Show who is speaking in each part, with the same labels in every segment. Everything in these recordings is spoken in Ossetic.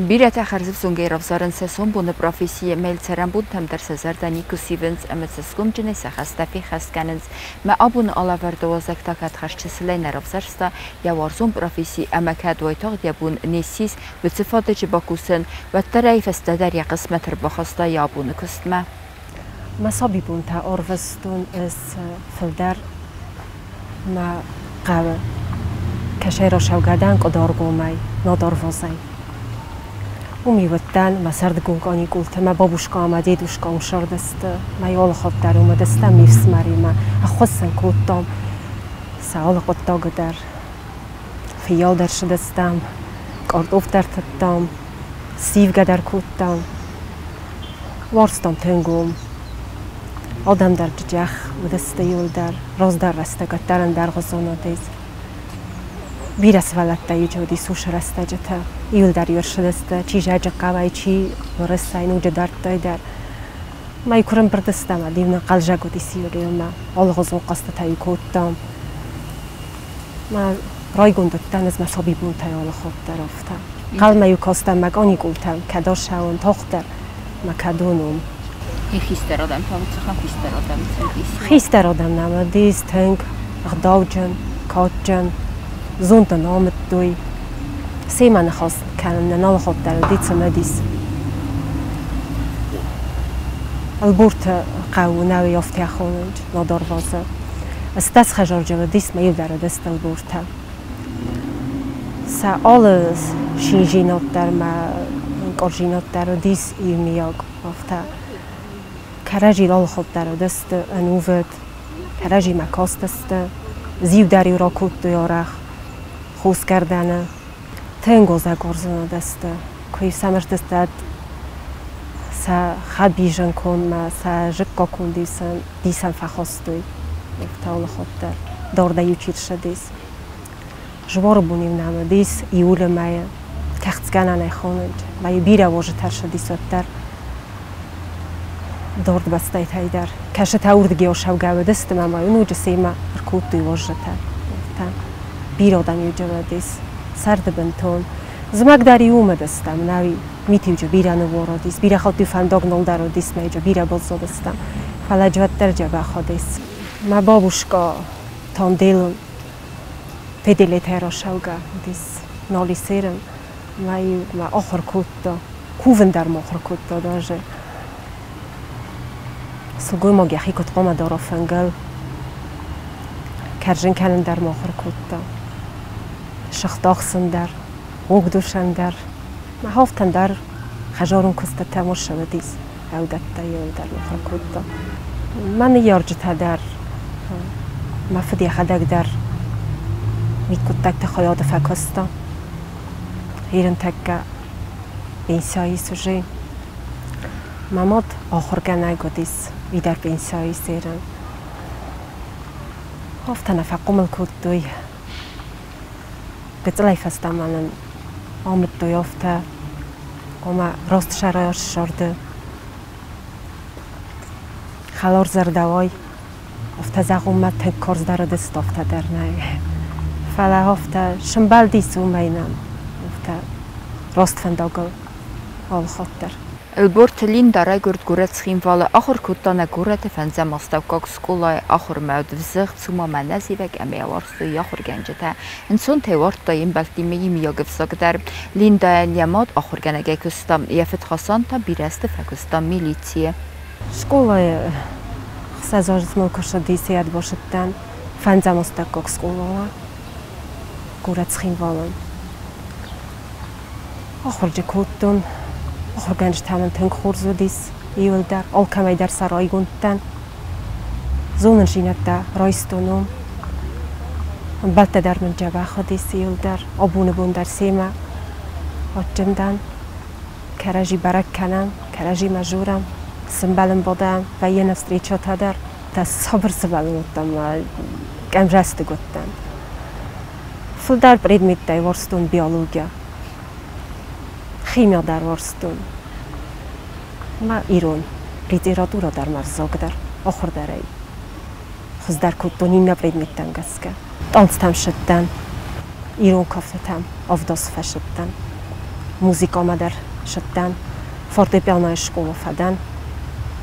Speaker 1: Бирӕтӕ хӕрзӕфсонгӕй равзарынц сӕ сомбоны професси, мӕ йыл цӕрӕнбонтӕм дӕр сӕ зӕрдӕ никуы сивынц ӕмӕ цӕсгомджынӕй сӕ хӕстӕ феххӕст кӕнынц. Мӕ абоны алӕвӕрды уазӕг та кӕд хӕрзчысылӕй нӕ равзӕрста йӕ уарзон професси ӕмӕ кӕд уайтагъд йӕ бон не ссис уыцы фадыджы бакусын, уӕддӕр ӕй фӕстӕдӕр йӕ хъысмӕт ӕрбахаста йӕ абоны куыстмӕ.
Speaker 2: Мӕ сабибонтӕ ӕрвыстон ӕз фылдӕр мӕ хъӕуы кӕсӕй рацӕугӕ дӕн къуыдаргомӕй, Надарвазӕй. Уым-иу уыдтӕн мӕ сӕрдыгон каникулты, мӕ бабушка ӕмӕ дедушка уым сӕрдысты, мӕ алы хатт дӕр уым уыдыстӕм ме фсымӕримӕ, ӕххуыс сын кодтам сӕ алы хъуыддагы дӕр. Фыййау дӕр сыдыстӕм, къартъоф дӕр тыдтам, сивгӕ дӕр кодтам. Уарзтам тынг уым. Адӕм дӕр джиджах уыдысты иуылдӕр, раздӕр рӕстӕг ӕддӕр ӕндӕргъуызон уыдис. Бирӕ сывӕллӕттӕ иджы уыдис уыцы рӕстӕджыты. Иуылдӕр ӕрсыдысты, чи Зӕджыхъӕуӕй, чи Уырысӕй, ноджы дарддӕр дӕр. Мӕй куы рӕмбырд стӕм, уӕд-иу нын хъӕлдзӕг уыдис иуыл-иумӕ. Алыгъуызон хъӕзтытӕ-иу кодтам. Мӕ райгонд уыдтӕн ӕз мӕ сабибонтӕй алы хатт дӕр афтӕ. Хъӕлмӕ-иу кастӕн мӕ каникултӕм, кӕд ацӕуон тагъддӕр, мӕ кӕд уынон.
Speaker 1: Хистӕр адӕм та уыд цахӕм хистӕр адӕм уыдис?
Speaker 2: Хистӕр адӕм нӕм уыдис тынг ӕгъдауджын, кадджын, зондӕн амыдтой. Семӕ ныхас кӕнын нӕ алы хатт дӕр уыди цымыдис. Ӕлборты хъӕуы нӕуи афтӕ хонынц Надарвазы. Стӕц хӕзарджы уыдис мӕ иу дӕр уыдысты ӕлбортӕ. Сӕ алы шинжинот дӕр мӕ къоржинот дӕр уыдис иумиаг афтӕ. Кӕрӕдзийыл алы хатт дӕр уыдысты ӕнувыд, кӕрӕдзимӕ кастысты, зиу дӕр-иу ракодтой арӕх хосгӕрдӕны. Тынг озӕгорзын уыдысты, куы-иу сӕм ӕрдызтад сӕ хӕбизӕн коммӕ, сӕ зыкка конд-иу дисӕн фӕхастой. Афтӕ алы хатт дӕр. Дардӕй-иу чи рцыдис. Згъоры бон-иу нӕм уыдис июлы мӕйы, кӕхцгӕнӕнӕй хонынц, мӕ-иу бирӕ уазджытӕ ссыдис уӕддӕр. Дард бӕстӕтӕй дӕр. Кӕсытӕ уырдыгӕй ссӕугӕ уыдысты ӕмӕ ма-иу ноджы семӕ ӕркодтой уазджытӕ. Бирӕ адӕм-иу уыдис сӕрды бынтон. Зымӕг дӕр-иу уым уыдыстӕм, нӕуи мит-иу бирӕ ныууарыдис, бирӕ хатт-иу фӕндаг нал дӕр уыдис, мӕ-иу бирӕ баззадыстӕм. Фӕлӕ уӕддӕр дзӕбӕх уыдис. Мӕ бабушка Танделон Феделетӕй рацӕугӕ уыдис Налисерӕн. Мӕ-иу мӕ ахуыр кодта, кувын дӕр мӕ ахуыр кодта даже. Сылгоймаг йӕхи куыд хъуамӕ дара фынгыл, кӕрзын кӕнын дӕр мӕ ахуыр кодта. Сыгъд ахсын дӕр, уогдусӕн дӕр, мӕ хафтӕн дӕр хӕдзарон куыстытӕ ма уыдис, ӕвдӕттӕ иуылдӕр мӕ ахуыр кодта. Мӕ ныййарджытӕ дӕр, мӕ фыд йӕхӕдӕг дӕр мидхъуыддӕгты хайады фӕкуыста. Ирынтӕккӕ пенсияйы уже. Мӕ мад ахуыргӕнӕг уыдис, уый дӕр пенсияйы серӕн. Афтӕ нӕ фӕхъомыл кодтой. Гыццылӕй фӕстӕмӕ нын амыдтой афтӕ, ома раст сӕрӕй ссарды хӕларзӕрдӕ уай, афтӕ зӕгъунмӕ тынг карздӕр уыдысты, афтӕ дӕр нӕй. Фӕлӕ афтӕ сымбӕлдис уымӕй нӕм, афтӕ раст фӕндагыл алы хатт дӕр.
Speaker 1: Ӕлборты Линда райгуырд горӕт Цхинвалы, ахуыр кодта нӕ горӕты фӕндзӕм астӕуккаг скъолайы ахуырмӕ уыд взыгъд, цума мӕнӕ зивӕг ӕмӕ йӕ уарзтой йӕ ахуыргӕнджытӕ. Ӕнцонтӕй уардта йе мбӕлттимӕ иумиаг ӕвзаг дӕр. Линдайӕн йӕ мад ахуыргӕнӕгӕй куыста, йӕ фыд Хасан та бирӕ азты фӕкуыста милицийы.
Speaker 2: Скъолайы 6 азы мыл куы ссыдис, йӕ бацыдтӕн фӕндзӕм астӕуккаг скъоламӕ горӕт Цхинвалы. Ахуырджы кодтон, ахуыргӕнджытӕ мын тынг хорз уыдис иуылдӕр, алкӕмӕй дӕр сӕ райгонд дӕн. Зонындзинӕдтӕ райстон уым. Ӕмбӕлттӕ дӕр мын дзӕбӕх уыдис иуылдӕр, абоны бон дӕр семӕ адджын дӕн. Кӕрӕдзи бӕрӕг кӕнӕм, кӕрӕдзимӕ дзурӕм, сымбӕлын бадӕм, вӕййы нӕ встречатӕ дӕр. Та сабыр сывӕллон уыдтӕн ӕмӕ къӕмдзӕстыг уыдтӕн. Фылдӕр предметтӕй уарзтон биология, химия дӕр уарзтон. Мӕ ирон литературӕ дӕр ма взаг дӕр ахуырдӕрӕй хуыздӕр кодтон иннӕ предметтӕм гӕсгӕ. Танцтӕм ссыдтӕн, ирон кафтытӕм ӕвдадз фӕсыдтӕн. Музыкамӕ дӕр сыдтӕн, фортепианойы скъола фӕдӕн,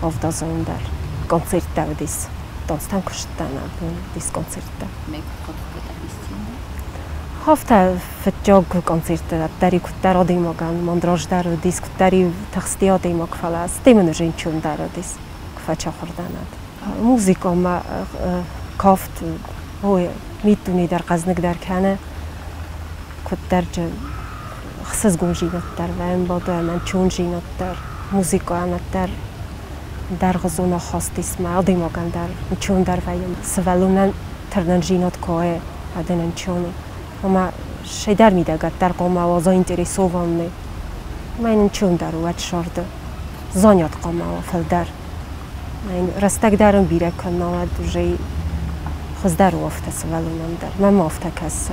Speaker 2: авдазон дӕр. Концерттӕ уыдис. Танцтӕм куы сыдтӕн, абон уыдис концерттӕ. Афтӕ фыццаг концертты дӕр куыддӕр адӕймагӕн мандраж дӕр уыдис, куыддӕр-иу тыхсти адӕймаг, фӕлӕ стӕй мын уже ничего дӕр уыдис, куы фӕчахуыр дӕн. Музыкамӕ кафт, ой, миддуне дӕр хъӕзныгдӕр кӕны, куыддӕр ӕхсызгондзинад дӕр вӕййы ӕмӕ ӕнцондзинад дӕр, музыкӕ дӕр дӕргъызон ахаст ис мӕ адӕймагӕн дӕр ӕнцондӕр вӕййы. Сывӕллонӕн тырнындзинад куы уа, уӕд ын ӕнцон у. Ӕмӕ сӕдӕр мидӕгӕд дӕр хъуамӕ уа заинтересованный. Ӕмӕ йын ӕнцондӕр у уӕд сӕрды. Занят хъуамӕ уа фылдӕр. Рӕстӕг дӕр ын бирӕ кӕна, уӕд уже хуыздӕр у афтӕ сывӕллонӕн дӕр. Мӕнмӕ афтӕ кӕсы.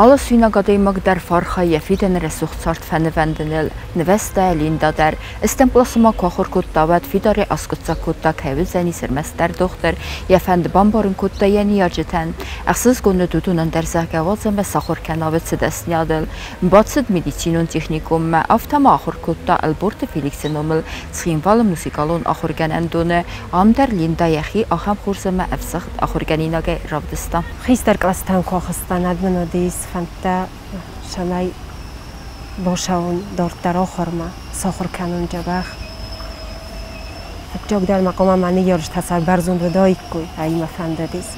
Speaker 1: Алы суинаг адӕймаг дӕр фархайы йӕ фидӕны рӕсугъд цард фӕнывӕндыныл, нывӕзта Линда дӕр. Ӕстӕм къласы ма куы ахуыр кодта, уӕд фидарӕй аскъуыддзаг кодта, кӕй уыдзӕнис ӕрмӕстдӕр дохтыр. Йӕ фӕнд бамбарын кодта йӕ ныййарджытӕн. Ӕхсызгон уыд уыдонӕн дӕр, зӕгъгӕ, уадз ӕмӕ сахуыр кӕна уыцы дӕсныйадыл. Бацыд медицинон техникуммӕ, афтӕ ма ахуыр кодта Ӕлборты Феликсы номыл Цхинвалы музыкалон ахуыргӕнӕндоны. Ам дӕр Линда йӕхи ахӕм хорз ӕмӕ ӕвзыгъд ахуыргӕнинагӕй равдыста.
Speaker 2: Хистӕр кълӕстӕм куы ахызтӕн, уӕд мын уыдис фӕндтӕ, цӕмӕй бацӕуон дарддӕр ахуырмӕ, сахуыр кӕнон дзӕбӕх. Фыццагдӕр мӕ хъуамӕ мӕ ныййарджытӕ сӕ бӕрзонд уыдаиккой, ӕй мӕ фӕндыдис.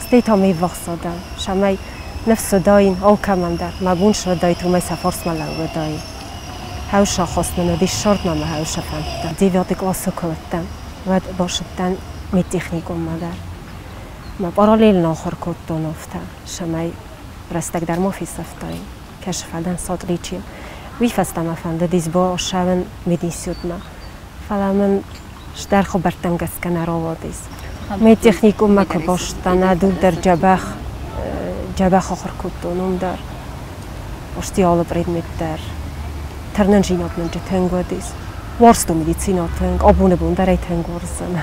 Speaker 2: Стӕй та ме ввахс адӕм, цӕмӕй ныфс уыдаин алкӕмӕн дӕр, мӕ бон цы уыдаид, уымӕй сӕ фарсмӕ лӕууыдаин. Хӕусы ахаст мын уыдис сӕрдмӕ мӕ хӕусы фӕндтӕ. Девятый къласы куы уыдтӕн, уӕд бацыдтӕн медтехникуммӕ дӕр. Мӕ параллельно ахуыр кодтон афтӕ, цӕмӕй рӕстӕг дӕр ма фесӕфтаин. Кӕсы фӕдӕн Сатличи. Уый фӕстӕ мӕ фӕндыдис бацӕуын мединститутмӕ. Фӕлӕ мын стӕр хабӕрттӕм гӕсгӕ нӕ рауадис. Медтехникуммӕ куы бацыдтӕн, уӕд дӕр дзӕбӕх, дзӕбӕх ахуыр кодтон уым дӕр. Почти алы предмет дӕр. Тырнындзинад мын тынг уыдис. Уарзтон медицинӕ тынг, абоны бон дӕр ӕй тынг уарзын.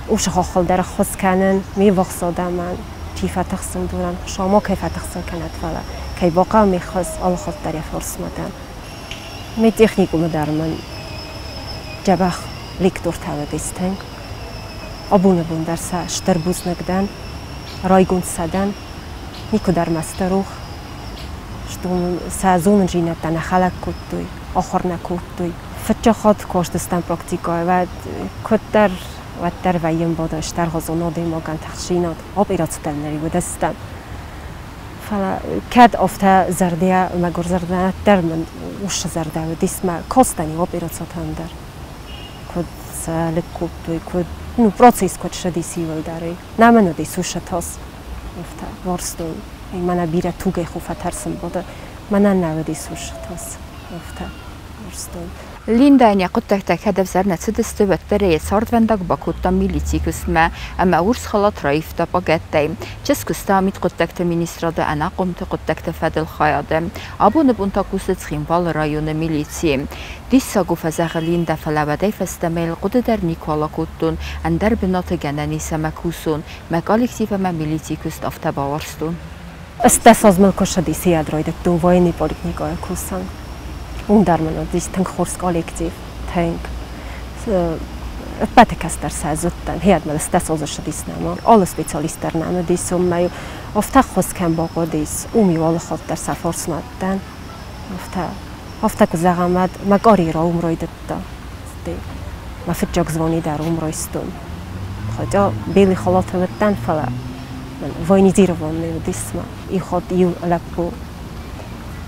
Speaker 2: Уыцы хохыл дӕр ӕххуыс кӕнын ме ввахс адӕмӕн, чи фӕтыхсын уыдонӕн, Хуыцау ма кӕй фӕтыхсын кӕнӕд, фӕлӕ кӕй бахъӕуы ме ххуыс, алы хатт дӕр йӕ фарсмӕ дӕн. Медтехникумы дӕр мын дзӕбӕх лектортӕ уыдис тынг. Абоны бон дӕр сӕ стыр бузныг дӕн, райгонд сӕ дӕн, никуы дӕр мӕ сты рох. Сӕ зонындзинӕдтӕ нӕ хӕлӕг кодтой, ахуыр нӕ кодтой. Фыццаг хатт кастыстӕм практикӕйы, уӕд куыддӕр уӕддӕр вӕййӕм бады стӕргъуызон адӕймагӕн тыхстдзинад, операцитӕ нӕ уыдыстӕм. Фӕлӕ кӕд афтӕ зӕрдӕ мӕгуыр зӕрдӕ дӕр мын усы зӕрдӕ уыдис мӕ кастӕн операцитӕн дӕр. Куыд сӕ лыг кодтой, куыд, ну, процесс куыд цыдис иуылдӕр. Нӕ мын уыдис усы тас. Афтӕ уарзтон. Мӕнӕ бирӕ тугӕй ху фӕтӕрсын бады. Мӕнӕн нӕ уыдис усы тас. Афтӕ уарзтон.
Speaker 1: Линдайӕн йӕ хъуыддӕгтӕ кӕд ӕвзӕр нӕ цыдысты, уӕддӕр ӕй йӕ цардвӕндаг бакодта милицийы куыстмӕ ӕмӕ урс халат раивта пъагӕттӕй. Чызг куыста мидхъуыддӕгты министрады ӕнахъомты хъуыддӕгты фӕдыл хайады. Абоны бон та кусы Цхинвалы районы милицийы. Диссаг у, фӕзӕгъы Линда, фӕлӕ уӕдӕй фӕстӕмӕ йыл хъуыды дӕр никуал акодтон, ӕндӕр бынаты гӕнӕн ис ӕмӕ кусон. Мӕ коллектив ӕмӕ милицийы куыст афтӕ бауарзтон.
Speaker 2: 18 аз мыл куы ссыдис, уӕд райдыдтон военный поликлиникӕйы кусын. Уым дӕр мын уыдис тынг хорз коллектив, тынг. Ӕппӕты кӕстӕр сӕ зыдтӕн, хиад мыл 18 азы ссыдис нӕма. Алы специалист дӕр нӕм уыдис, уым афтӕ ӕххуыс кӕм бахъуыдис, уым-иу алы хатт дӕр сӕ фарсмӕ уыдтӕн. Афтӕ, афтӕ куы зӕгъӕм, уӕд мӕ карьерӕ уым райдыдта. Мӕ фыццаг звони дӕр уым райстон. Хотя белый халаты уыдтӕн, фӕлӕ военизированный уыдис мӕ. Иу иу лӕппу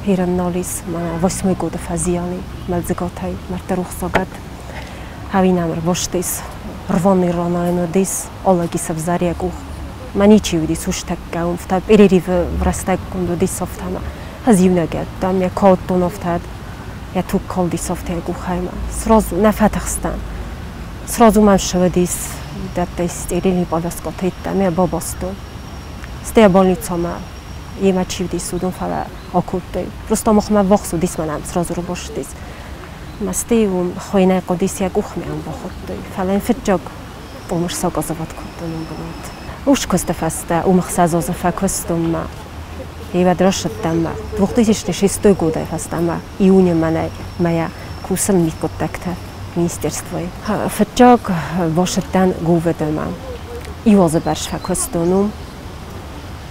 Speaker 2: хиран нал ис, мӕнӕ восьмой годы фӕзиан и Мӕлдзыгатӕй, мӕрдты рухсагад. Хӕуинӕм ӕрбастис, рваный ранӕн уыдис, алӕги сӕвзӕр йӕ къух. Мӕ ничи уыдис устӕккӕ, уым афтӕ перерывы рӕстӕг конд уыдис афтӕ ӕз иунӕг ӕдтам, йӕ кодтон афтӕ, йӕ туг калдис афтӕ йӕ къухӕй мӕ. Сразу нӕ фӕтыхстӕн. Сразу мӕм ссыдис, дӕттӕй стерильный повязкӕтӕ йеддӕм йӕ бабастон. Стӕй больницӕмӕ йемӕ чи уыдис, уыдон фӕлӕ акодтой. Просто махмӕ ввахс уыдис, мӕнӕ сразу ӕрбастис. Мӕ стӕй уым хойнӕй хъуыдис йӕ къухмӕ йӕм бахуыдтой. Фӕлӕ йын фыццаг помощь саказывать кодтон уым бынат. Ус куысты фӕстӕ уым 6 азы фӕкуыстон мӕ. Евад расыдтӕн ма 2006 годӕй фӕстӕмӕ июны мӕнӕй мӕйӕ кусын мидхъуыддӕгты министерствойы. Фыццаг басыдтӕн ГУВД-мӕ. Иу азы бӕрц фӕкуыстон уым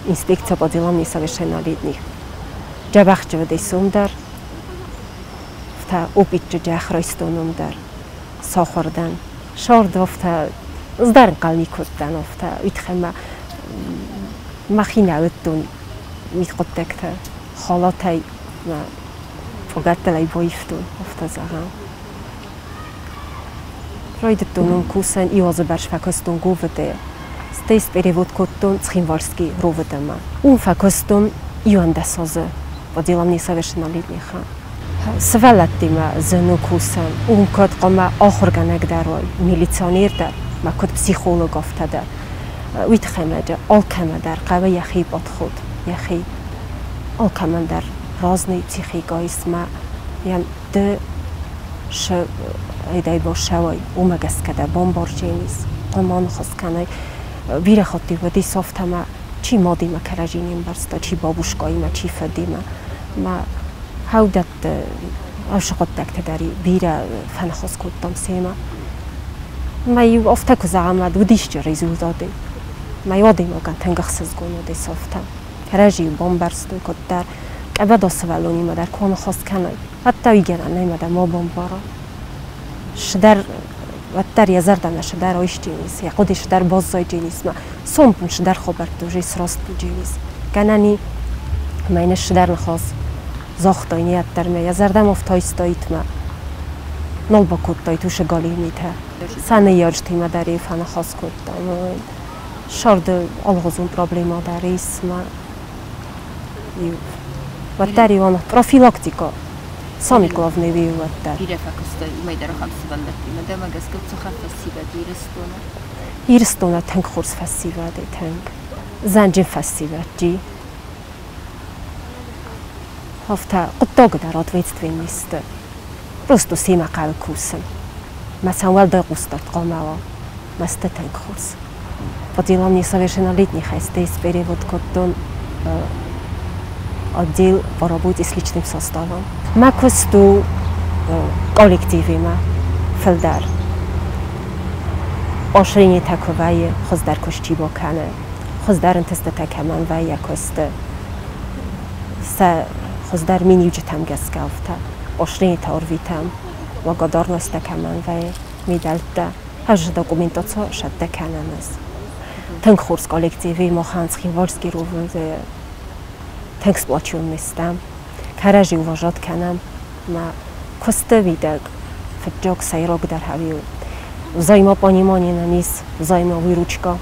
Speaker 2: инспекция по делам несовершеннолетних. Дзӕбӕх уыдис уым дӕр, афтӕ опитчы джӕх райстон уым дӕр. Сахуыр дӕн. Сӕрды афтӕ ӕз дӕр ӕнхъӕл никуы уыдтӕн афтӕ. Уый тыххӕй мӕ мӕхи нӕ уыдтон мидхъуыддӕгтӕ халатӕй мӕ фӕгӕттӕлӕй баивтон, афтӕ зӕгъӕм. Райдыдтон уым кусын, иу азы бӕрц фӕкуыстон ГУВД-йы. Стӕй сперевод кодтон Цхинвальский РОВД-мӕ. Уым фӕкуыстон 11 азы по делам несовершеннолетних. Сывӕллӕттимӕ зын у кусын. Уым кӕд хъуамӕ ахуыргӕнӕг дӕр уай, милиционер дӕр, мӕ куыд психолог афтӕ дӕр. Уый тыххӕй мӕ алкӕмӕ дӕр хъӕуы йӕхи подход, йӕхи алкӕмӕн дӕр разный психика ис мӕ йӕм ды шы айдай бошӕуай, уымӕ гӕсгӕ дӕ бамбардженис, хъуамӕ аныхас кӕнай. Бирӕ хатт-иу уыдис афтӕ мӕ чи мадимӕ кӕрӕдзи не мбӕрста, чи бабушкаимӕ, чи фыдимӕ. Мӕ хӕудӕтты ӕвзы хъуыддӕгтӕ дӕр бирӕ фӕныхас кодтам семӕ. Мӕ-иу афтӕ куы зӕгъӕм, уӕд уыдисджы результаты. Мӕ-иу адӕймагӕн тынг ӕхсызгон уыдис афтӕ. Кӕрӕдзийы бамбӕрстой куыддӕр. Къӕбӕда сывӕллонимӕ дӕр куы аныхас кӕнай, уӕдта уый гӕнӕн нӕй ӕмӕ дӕ ма бамбара. Цыдӕр уӕддӕр йӕ зӕрдӕмӕ цыдӕр айсдженис, йӕ хъуыды цыдӕр баззайдженис ма сомбон цыдӕр хабӕртты уже сраст уыдженис. Гӕнӕн и, ӕмӕ йын цыдӕр ныхас загътай не ӕддӕр мӕ йӕ зӕрдӕмӕ афтӕ мӕ нал бакодтаид уыцы галиу митӕ. Сӕ ныййарджытимӕ дӕр-иу фӕныхас кодтам. Сӕрды алыгъуызон проблемӕ дӕр ис мӕ уӕддӕр-иу профилактикӕ самый главный уый уӕддӕр.
Speaker 1: Бирӕ фӕкуыстай уымӕй дӕр ахӕм сывӕллӕттимӕ. Дӕумӕ гӕсгӕ цахӕм фӕсивӕд Ирыстоны?
Speaker 2: Ирыстоны тынг хорз фӕсивӕд и, тынг. Зӕнджын фӕсивӕд чи. Афтӕ хъуыддаг дӕр ответственный сты. Просто семӕ хъӕуы кусын. Мӕ сӕм уӕлдай хъусдард хъуамӕ уа. Мӕ сты тынг хорз. По делам несовершеннолетних стӕй перевод кодтон отдел по работе с личным составом. Мӕ куыст у коллективимӕ фылдӕр. Поощрениетӕ куы вӕййы, хуыздӕр куыст чи бакӕны, хуыздӕр ӕнтыстытӕ кӕмӕн вӕййы куысты, сӕ хуыздӕр миниуджытӕм гӕсгӕ афтӕ поощрениетӕ ӕрвитӕм, благодарностьтӕ кӕмӕн вӕййы, медӕлттӕ. Ӕз документаци сӕттӕ кӕнӕм ӕз. Тынг хорз коллективи махӕн Цхинвальский РОВД тынг сплоченный стӕм. Кӕрӕдзи уважать кӕнӕм. Мӕ куысты мидӕг фыццаг сӕйрагдӕр хӕуи взаимопонимание нӕм ис, взаимовыручка.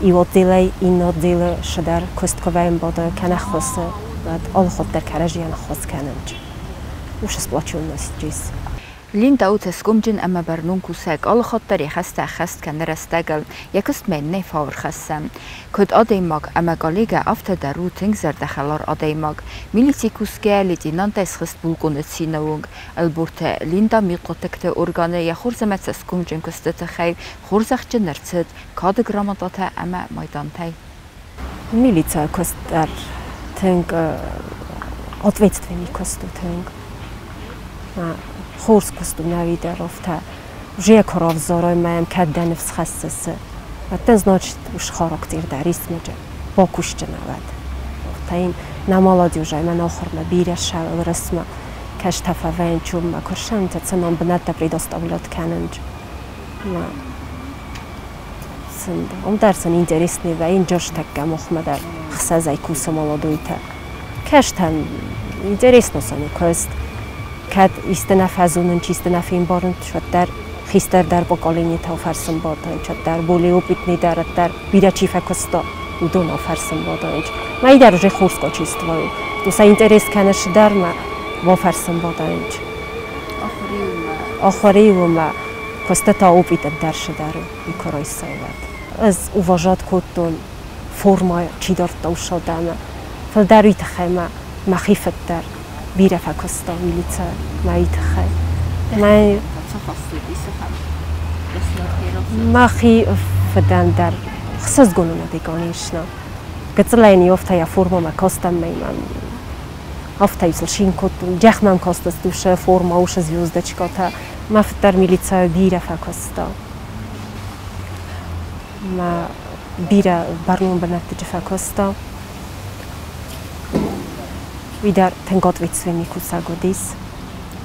Speaker 2: Иу отделӕй иннӕ отделы цыдӕр куыст куы вӕййӕм бады кӕнӕ ӕххуысы, уӕд алыхатт дӕр кӕрӕдзийӕн ӕххуыс кӕнӕм. Уыцы сплоченность ис.
Speaker 1: Линда у цӕсгомджын ӕмӕ бӕрнон кусӕг, алыхатт дӕр йӕ хӕстӕ ӕххӕст кӕны рӕстӕгыл, йӕ куыстмӕ йын нӕй фау ӕрхӕссӕн. Куыд адӕймаг ӕмӕ коллегӕ, афтӕ дӕр у тынг зӕрдӕхӕлар адӕймаг. Милицийы кусгӕйӕ лейтенантӕй схызт булкъоны цины онг. Ӕлборты Линда мидхъуыддӕгты органы йӕ хорз ӕмӕ цӕсгомджын куысты тыххӕй хорзӕхджын ӕрцыд кады грамотатӕ ӕмӕ майдантӕй.
Speaker 2: Милицӕйы куыст дӕр тынг ответственный куыст у тынг. Хорз куыст у нӕуи дӕр афтӕ. Уже куы равзарай мӕ йӕм кӕд дӕ ныфс хӕссыс, уӕд значит уж характер дӕр ис мӕджы бакусджын уӕд. Афтӕ йын на молодежӕй мӕн ахуырмӕ бирӕ сӕ кӕстӕ фӕвӕййынц уымӕ куысӕнтӕ, цӕмӕн бынӕттӕ предоставлять кӕнынц. Ам дӕр сын интересный вӕййы джастӕккӕ махмӕ дӕр хсӕзӕй кусы молодойтӕ. Кӕстӕн интересно сын у куыст. Кӕд исты нӕ фӕзонын, исты нӕ фембарын, уӕддӕр хистӕр дӕр поколениетӕ фӕрсын бадӕнч, уӕддӕр более опытный дӕр, уӕддӕр бирӕ чи фӕкуыста, уыдон фӕрсын бадӕнч. Мӕ дӕр уже хорз качество у. То сӕ интерес кӕныс дӕр мӕ бафӕрсын бадӕнч. Ахуыры уымӕ куысты та опыт дӕр сыдӕр у, куы райсай уӕд. Ӕз уважать кодтон формӕ чи дардта уыцы адӕмы. Фылдӕр уый тыххӕй мӕ мӕхи фыд дӕр бирӕ фӕкуыста милицӕ мӕ тыххӕй. Мӕхи фыдӕн дӕр ӕхсызгон уыди, конечно. Гыццылӕй афтӕ йӕ формӕмӕ кастӕн мӕ афтӕ сыл шин кодтон. Джах мӕм кастысты уыцы форма, уыцы звездочкӕтӕ. Мӕ фыд дӕр милицӕйы бирӕ фӕкуыста. Мӕ бирӕ бӕрнон бынӕтты фӕкуыста. Уый дӕр тынг ответственный кусӕг уыдис.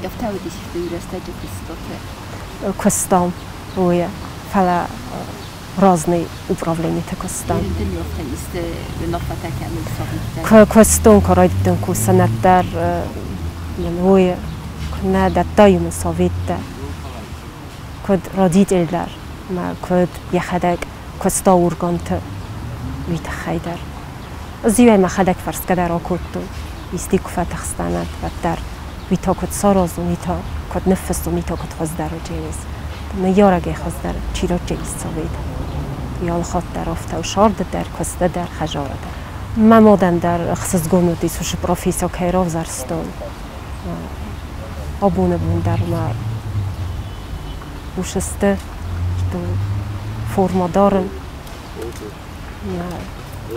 Speaker 1: Афтӕ уыдис рӕстӕджы куыстотӕ?
Speaker 2: Куыстам, уый, фӕлӕ разный управлениты куыстам. Куыстон, куы райдыдтон кусын, ӕддӕр уый нӕ дӕтта мын советтӕ, куыд родитель дӕр, мӕ куыд йӕхӕдӕг куыста органты, уый тыххӕй дӕр. Ӕз иуӕй мӕхӕдӕг фӕрсгӕ дӕр акодтон, исти куы фӕтыхстӕн, уӕддӕр уый та куыд саразон, уый та куыд ныффыссон, уый та куыд хуыздӕр уыдзӕнис. Ныййарӕгӕй хуыздӕр чи раччыис совет. Алы хатт дӕр афтӕ у сӕрды дӕр, куысты дӕр, хӕдзары дӕр. Мӕ мадӕн дӕр ӕхсызгон уыдис уыцы профессия кӕй равзӕрстон. Абоны бон дӕр мӕ ус сты, что форма дарын.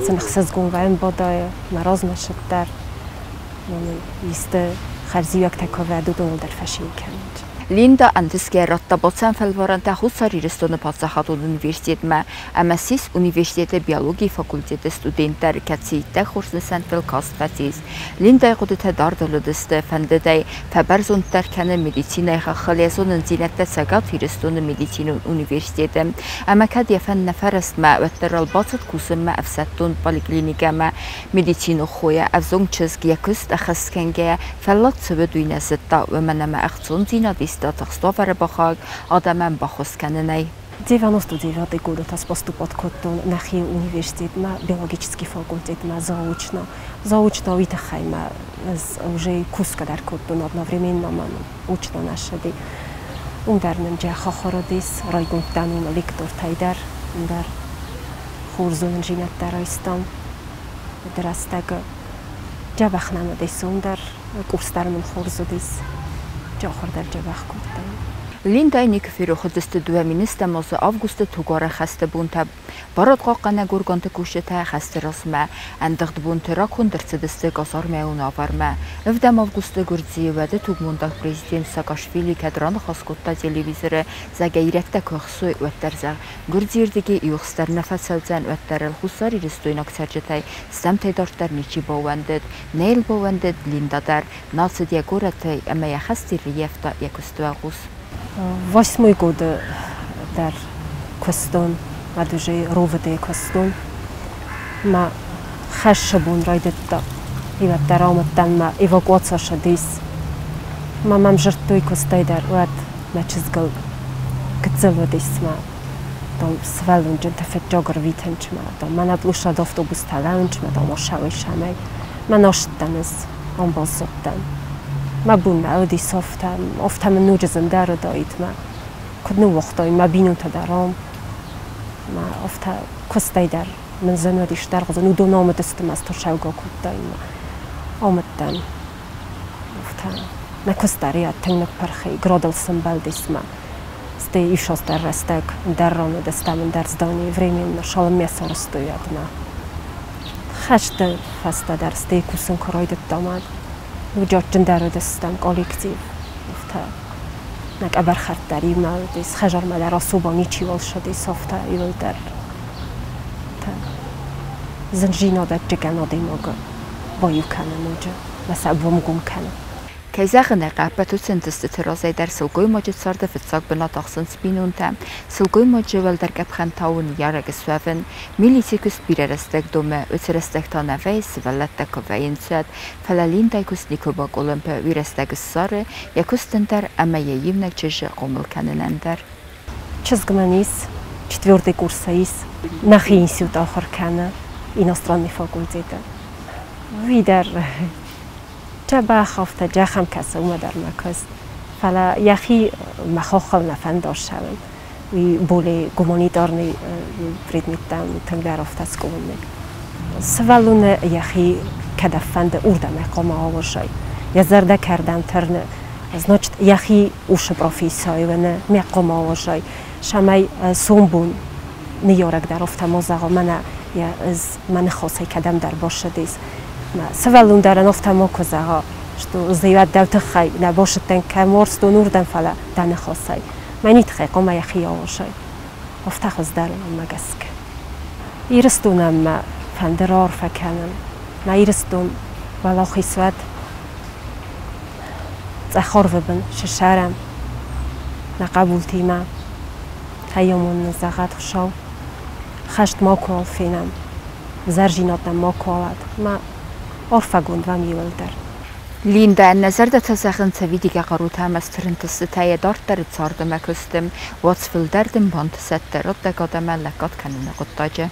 Speaker 2: Сын ӕхсызгон вӕййын бадайы, мӕ размӕ сыддӕр. Исты хӕрзиуӕгтӕ куы вӕд, уыдоныл дӕр фӕшин кӕнын.
Speaker 1: Линда ӕнтысгӕ радта бацӕн фӕлварӕнтӕ Хуссар Ирыстоны паддзахадон университетмӕ ӕмӕ ссис университеты биологийы факультеты студент дӕр, кӕцы иттӕг хорз нысӕнттыл каст фӕцис. Линдайы хъуыдытӕ дардыл уыдысты, фӕндыд ӕй фӕбӕрзонддӕр кӕнын медицинӕйы хаххыл йӕ зонындзинӕдтӕ Цӕгат Ирыстоны медицинон университеты. Ӕмӕ кӕд йӕ фӕнд нӕ фӕрӕстмӕ, уӕддӕр ыл бацыд кусынмӕ ӕфсӕддон поликлиникӕмӕ медицинон хойӕ. Ӕвзонг чызг йӕ куыст ӕххӕст кӕнгӕйӕ фӕллад цы уыд, уый нӕ зыдта, уымӕн ӕмӕ ӕхцондзинад иста тыхст уавӕры бахауӕг адӕмӕн баххуыс кӕнынӕй.
Speaker 2: 99 годы та поступать кодтон нӕхи университетмӕ, биологический факультетмӕ заочно. Заочно уый тыххӕй мӕ ӕз уже кусгӕ дӕр кодтон одновременно мӕ очно нӕ ссыди. Уым дӕр нын джах ахуыр уыдис, райгонд дӕн уымӕ лектортӕй дӕр, уым дӕр хорз зонындзинӕдтӕ райстам. Рӕстӕг дзӕбӕх нӕм уыдис, уым дӕр курс дӕр мын хорз уыдис, ахуыр дӕр дзӕбӕх кодтам.
Speaker 1: Линдайы никуы ферох уыдзысты 2000 азы августы тугуары хӕсты бонтӕ. Барадхъахъхъӕнӕг органты кусджытӕ хӕсты размӕ ӕндыгъд бонты раконд ӕрцыдысты казармӕйы уавӕрмӕ. 7 августы Гуырдзийы уӕды тугмондаг президент Саакашвили кӕд раныхас кодта телевизоры, зӕгъгӕ, ирӕттӕ куы ӕхсой, уӕддӕр, зӕгъ, Гуырдзийы рдыгӕй иу ӕхст дӕр нӕ фӕцӕудзӕн, уӕддӕр ыл Хуссар Ирыстойнаг цӕрджытӕй стӕмтӕй дарддӕр ничи баууӕндыд. Нӕ йыл баууӕндыд Линда дӕр, нал цыд йӕ горӕтӕй ӕмӕ йӕ хӕсты ӕрыййӕфта йӕ куысты уӕлхъус.
Speaker 2: Восьмой годы дӕр куыстон, уӕд уже РОВД-йы куыстон. Мӕ хӕссы бон райдыдта. Уӕддӕр амыдтӕн мӕ эвакуация ссыдис. Мӕ мӕм дзырдтой куыстӕй дӕр, уӕд мӕ чызгыл гыццыл уыдис мӕ дам сывӕллонджынтӕ фыццаг ӕрвитынчмӕ, дам мӕнӕ площад автобустӕ лӕуынчмӕ, дам ассӕуой сӕмӕй. Мӕ астдӕн ӕз ам баззадтӕн. Мӕ бон нӕ уыдис афтӕ, афтӕ мын ноджы зындӕр уыдаид мӕ. Куыд ныууагътай мӕ бинонтӕ дӕр ам. Мӕ афтӕ куыстӕй дӕр мын зын уыдис дӕргъдзӕн, уыдон амыдысты мӕ тӕссаугӕ кодтай мӕ амыдтӕн. Афтӕ нӕ куыст дӕр йӕ тынг ныппырх и, градыл сӕмбӕлдис мӕ. Стӕй исоздӕр рӕстӕг ӕндӕр ран уыдыстӕм, ӕндӕр зданийы временно шалынмӕ сарӕзтой уӕдмӕ. Хӕсты фӕстӕ дӕр стӕй кусын куы райдыдтам, уӕд ноджы уыдыстӕм коллектив. Афтӕ нӕ къӕбӕрхӕрд дӕр иумӕ уыдис, хӕдзармӕ дӕр особо ничиуал ссыдис, афтӕ иуылдӕр. Зындзинад адджыгӕн адӕймагы баиу кӕны ноджы, мӕ сӕ гом-гом кӕны.
Speaker 1: Кӕй зӕгъын ӕй хъӕуы, ӕппӕт уыцы ӕнтыстыты разӕй дӕр сылгоймаджы царды фыццаг бынат ахсынц бинонтӕ. Сылгоймаджы уӕлдӕр къӕпхӕн та у ныййарӕг суӕвын. Милицийы куыст бирӕ рӕстӕг домы, уыцы рӕстӕг та нӕ вӕййы, сывӕллӕттӕ куы вӕййынц, уӕд. Фӕлӕ Линдайы куыст никуы бакъуылымпы, уый рӕстӕг ссары йӕ куыстӕн дӕр ӕмӕ йӕ иунӕг чызджы хъомыл кӕнынӕн дӕр.
Speaker 2: Чызг мӕн ис, четвертый курсы ис, нӕхи институт ахуыр кӕны иностранный факультеты. Уый дӕр дзӕбӕх афтӕ джахӕм кӕсы, уымӕ дӕр мӕ куыст. Фӕлӕ йӕхи мӕ хохыл нӕ фӕнды ссӕуын. Уый более гуманитарный предметтӕм тынгдӕр афтӕ склонный. Сывӕллоны йӕхи кӕдӕм фӕнды, уырдӕм ӕй хъуамӕ ауазай. Йӕ зӕрдӕ кӕрдӕм тырны, значит, йӕхи усы профессийы уыны, мӕ хъуамӕ ауазай. Цӕмӕй сомбон ныййарӕг дӕр афтӕ ма зӕгъа, мӕнӕ Йӕ ӕз мӕ ныхасӕй кӕдӕмдӕр басыдис. Мӕ сывӕллон дӕр ын афтӕ макуы зӕгъа, что зыйуат дӕу тыххӕй нӕ басыдтӕн кӕм уарзтон, уырдӕм, фӕлӕ дӕ ныхасӕй. Мӕни тыххӕй хъуамӕ йӕхи ауасай. Афтӕ хуыздӕр у мӕнмӕ гӕсгӕ. Ирыстонӕн мӕ фӕнды раарфӕ кӕнын. Мӕ Ирыстон уӕлахиз уӕд. Цъӕх арвы бын сысӕрӕм нӕ хъӕбултимӕ. Хӕйомон нын зӕгъӕд Хуыцау. Хӕст макуал фенӕм, ӕвзӕрдзинад нӕм макуал уӕд. Мӕ арфӕгонд уӕм иуылдӕр.
Speaker 1: Линдӕ, нӕ зӕрдӕтӕ зӕгъынц ӕвидигӕ хъарутӕ ӕмӕ стыр ӕнтыстытӕ йӕ дарддӕры царды ӕмӕ куысты, уац фылдӕр дын бантысӕд дӕ раттӕг адӕмӕн лӕггад кӕныны хъуыддаджы.